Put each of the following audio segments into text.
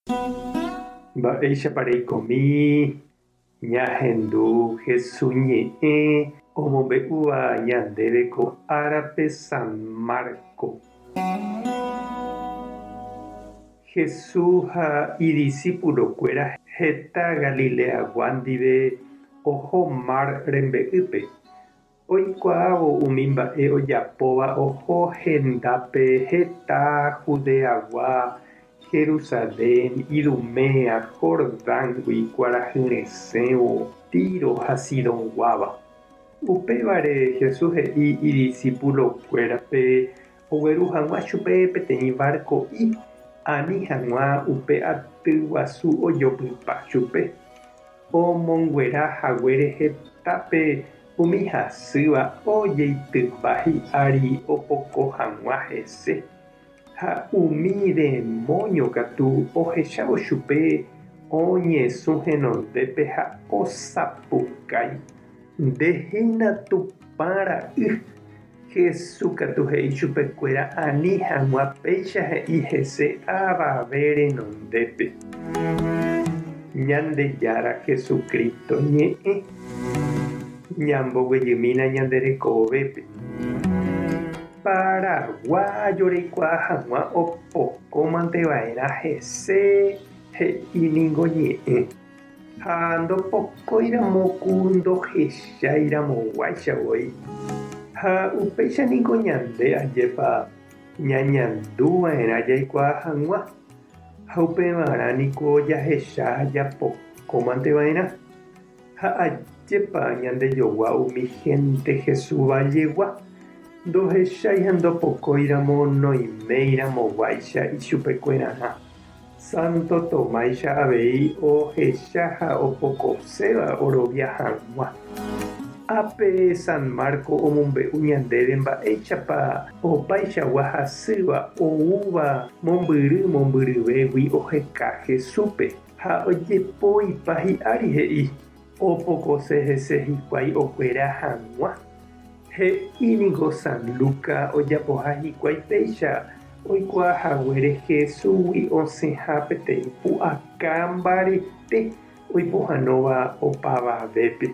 Mba'éichapa reikomi ñahendu Hesu ñe'ẽ omombe'úva ñandéve ko árape San Marco. Hesu ha idisípulokuéra heta Galileagua ndive oho mar rembe'ýpe. Oikuaávo umi mba'e ojapóva oho hendápe heta Judeagua, Jerusalén, Idumea, Jordángui kuarahyresẽvo, Tiro ha Sidonguáva. Upévare Jesús he'i idisipulokuérape ogueru hag̃ua chupe peteĩ varko'i ani hag̃ua upe aty guasu ojopypa chupe. Omonguera haguére hetápe umi hasýva ojeitypa hi'ári opoko hag̃ua hese, ha umi demóño katu ohechávo chupe oñesũ henondépe ha osapukái, Nde hína Tupã Ra'y! Jesús katu he'i chupekuéra ani hag̃ua péicha he'i hese avave renondépe. Ñandejára Jesucristo ñe'ẽ ñamboguejymína ñande rekovépe. Paraguayo reikuaa hag̃ua opokómante va'erã hese he'i ningo ñe'ẽ. Ha ndopokóiramo ku ndohechairamoguáicha voi. Ha upéicha niko ñande ajépa ñañanduva'erã jaikuaa hag̃ua, ha upevarã niko jahecha japokómanteva'erã. Ha ajépa ñandejogua umi hénte Jesús vallegua, ndohechái ha ndopokóiramo noiméiramoguáicha ichupekuerarã. Santo Tomáicha avei ohecha ha opokoséva orovia hag̃ua. Ápe San Marco omombe'u ñandéve mba'éichapa opaichagua hasýva oúva mombyry mombyryvégui oheka Jesúspe ha ojepoipa hi'ári he'i opokose hese hikuái okuera hag̃ua. He'i ningo San Luca ojapoha hikuái péicha oikuaa haguére Jesúsgui osẽha peteĩ pu'aka mbarete oipohãnóva opavavépe.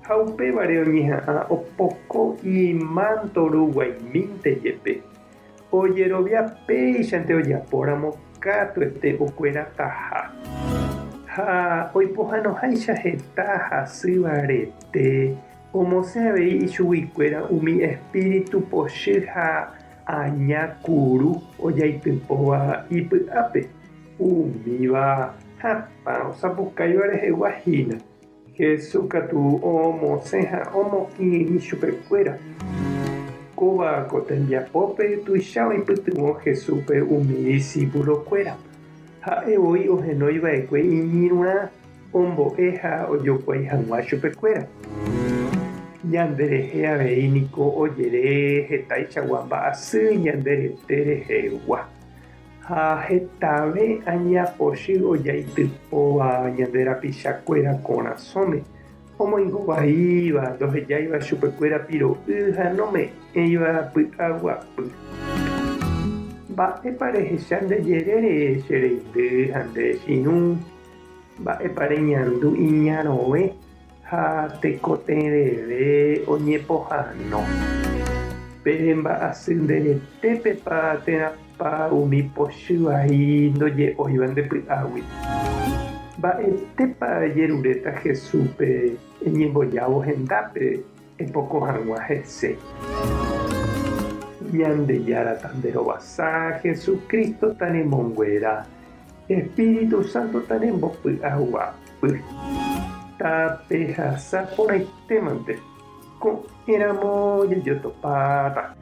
Ha upévare oñeha'ã opoko imánto ruguaimínte jepe. Ojerovia péichante ojapóramo katuete okuerataha. Ha oipohãnoháicha heta hasýva rete Omosẽ avei ichuguikuéra umi espíritu pochy ha aña kuru ojaitypóva ipy'ápe, umíva hatã osapukáiva rehegua hína. Jesús katu omosẽ ha omokirirĩ chupekuéra. Kóva ko tembiapópe tuicha oipytyvõ Jesúspe umi disípulokuéra. Ha'e voi ohenói va'ekue iñirũrã ombo'e ha ojokuái hag̃ua chupekuéra. Ñanderehe avei niko ojere hetaichagua mba'asy ñande rete rehegua, ha hetave aña pochy ojaitypóva ñande rapichakuéra korasõme, omoingo vaíva, ndohejáiva chupekuéra piro'y ha nome'ẽiva py'aguapy. Mba'épa rehecha nde jerére che reindy ha nde chirũ? Mba'épa reñandu iñarõve ha tekotevẽve oñepohãno? Pe mba'asy nde retépepa térãpa umi pochy vai ndoje'óiva nde py'águi? Mba'etépa ejeruréta Jesúspe eñembojávo hendápe epoko hag̃ua hese? Ñandejára tanderovasa, Jesucristo tanemonguera. Espíritu Santo tanembopy'aguapy. Tapehasa porãitémante, ko'ẽramo jajotopáta.